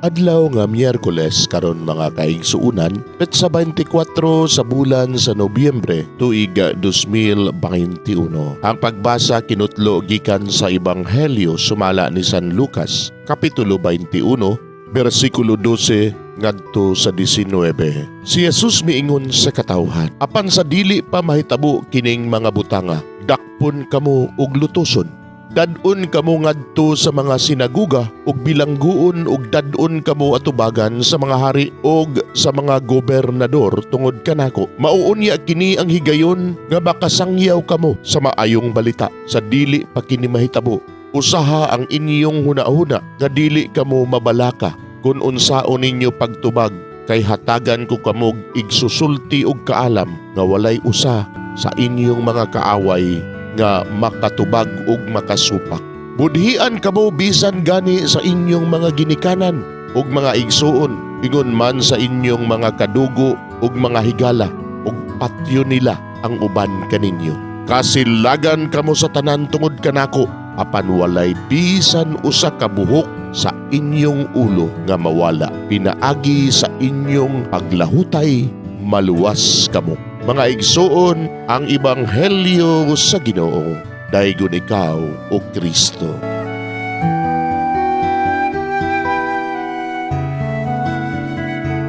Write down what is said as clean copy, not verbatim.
Adlaw nga Miyerkules karon, mga kaigsuunan, petsa 24 sa bulan sa Nobyembre, tuig 2021. Ang pagbasa kinutlo gikan sa Ebanghelyo sumala ni San Lucas, Kapitulo 21, bersikulo 12 ngadto sa 19. Si Jesus miingon sa katawhan, "Apan sa dili pa mahitabo kining mga butanga, dakpon kamo ug lutoson. Dad-on kamo ngadto sa mga sinaguga ug bilangguon ug dad-on kamo atubagan sa mga hari ug sa mga gobernador tungod kanako. Mauunya kini ang higayon nga makasangyaw kamo sa maayong balita. Sa dili pa kini mahitabo, usaha ang inyong hunahuna nga dili kamo mabalaka kung unsaon ninyo pagtubag, kay hatagan ko kamog igsusulti og kaalam nga walay usa sa inyong mga kaaway nga makatubag ug makasupak. Budhian kamo bisan gani sa inyong mga ginikanan ug mga igsuon, ingon man sa inyong mga kadugo ug mga higala, ug patyo nila ang uban kaninyo. Kasilagan kamo sa tanan tungod kanako, apan walay bisan usa ka buhok sa inyong ulo nga mawala. Pinaagi sa inyong paglahutay, maluwas kamo." Mga igsuon, ang ebanghelyo sa Ginoo. Daygon ikaw, O Kristo.